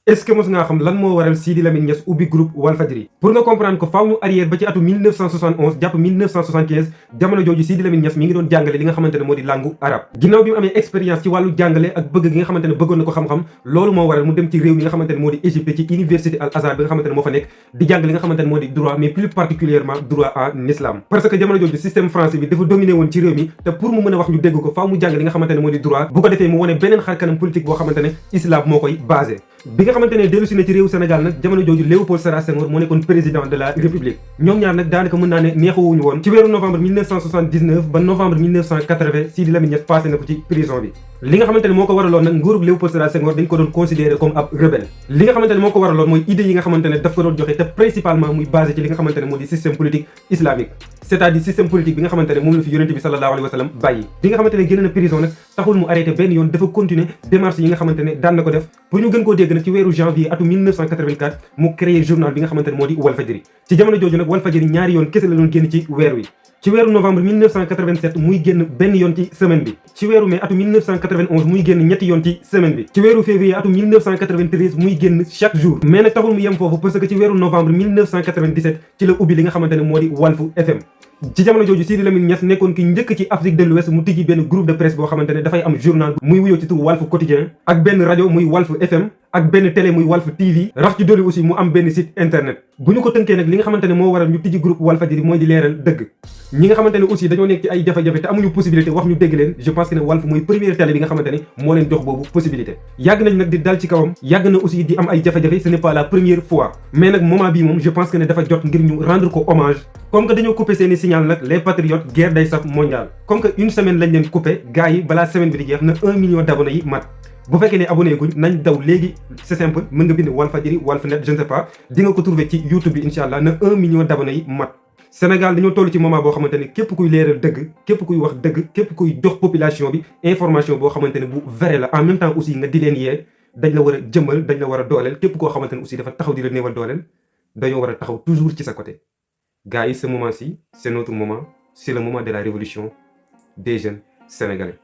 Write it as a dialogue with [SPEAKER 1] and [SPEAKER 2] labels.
[SPEAKER 1] est-ce que mos ngaa xam lan moo waral Sidi Lamine Niass ubbi groupe Walfadjri pour nga comprendre ko faaw ñu arrière ba ci atu 1971 jàpp 1975 jamono jooju Sidi Lamine Niass mi ngi doon jàngale li nga xamante ne moo di langue arabe ginnaaw bi mu amee expérience ci wàllu jàngale ak bëgg gi nga xamante ne bëggoon na ko xam-xam loolu moo waral mu dem ci réew mi nga xamante ne moo di Égypte ci université Al Azhar bi nga xamante ne moo fa nekk di jàng li nga xamante ne moo di droit mais plus particulièrement droit en islam parce que jamono jooju système français bi dafa dominé woon ci réew mi te pour mu mën a wax ñu dégg ko faaw mu jàng li nga xamante ne moo di droit bu ko defee mu wone beneen xar kanam politique boo xamante ne islam moo koy basé bi nga xamante ne dellusi na ci réewu Sénégal nag jamono jooju Léopold Sédar Senghor moo nekkoon président de la République ñoom ñaar nag daanaka mën naa ne neexawuñu woon ci weeru novembre 1979 ba novembre 1980 Sidi Lamine Niass passé na ko ci prison bi li nga xamante ne moo ko waraloon nag nguurug Léopold Sédar Senghor dañ ko doon considéré comme ab rebelle li nga xamante ne moo ko waraloon mooy idée yi nga xamante ne daf ko doon joxe te principalement muy basé ci li nga xamante ne moo di système politique islamique c'est-à-dire système politique bi nga xamante ne moom la fi yonente bi sallallahu alayhi wa sallam bàyyi bi nga xamante ne génn na prison nag taxul mu arrêté benn yoon dafa continuer démarche yi nga xamante ne daan na ko def pour ñu gën koo dégg nag ci weeru janvier atu 1984 mu créé journal bi nga xamante ne moo di Walfadjri ci jamono jooju nag Walfadjri ñaari yoon kese la doon génn ci weer wi ci weeru novembre 1987 muy génn benn yoon ci semaine bi ci weeru mai atu 1991 muy génn ñetti yoon ci semaine bi ci weeru février atu 1993 muy génn chaque jour mais nag taxul mu yem foofu parce que ci weeru novembre 1997 ci la ubbi li nga xamante ne moo di Walf FM ci jamono jooju Sidi Lamine Niass nekkoon ki njëkk ci Afrique de l'Ouest mu tijji benn groupe de presse boo xamante ne dafay am journal muy wuyoo ci tur Walf Quotidien ak benn rajo muy Walf FM ak benn télé muy Walf TV rax ci dolli aussi mu am benn site internet bu ñu ko tënkee nag li nga xamante ne moo waral ñu tijji groupe Walfadjri mooy di leeral dëgg ñi nga xamante ne aussi dañoo nekk ci ay jafe-jafe te amuñu possibilité wax ñu dégg leen je pense que ne Walf mooy première télé bi nga xamante ne moo leen jox boobu possibilité yàgg nañ nag di dal ci kawam yàgg na aussi di am ay jafe-jafe ce n'est pas la première fois mais nag moment bii moom je pense que ne dafa jot ngir ñu rendre ko hommage comme que dañoo coupé seeni signal nag les patriotes guerre day saf mondial comme que une semaine lañ leen coupé gars yi balaa semaine bi di jeex na 1 million d'abonnés yi mat bu fekkee ne abonné guñ nañ daw léegi c'est simple mën nga bind Walfadjri Walfnet je ne sais pas di nga ko trouver ci YouTube bi incha allah na 1 million d'abonnés yi mat Sénégal dañoo toll ci moment boo xamante ne képp kuy leeral dëgg képp kuy wax dëgg képp kuy jox population bi information boo xamante ne bu vrai la en même temps aussi nga di leen yee dañ la war a jëmmal dañ la war a dooleel képp koo xamante ne aussi dafa taxaw di la néewal dooleel dañoo war a taxaw toujours ci sa côté gars yi ce moment-ci c'est notre moment c'est le moment de la révolution des jeunes sénégalais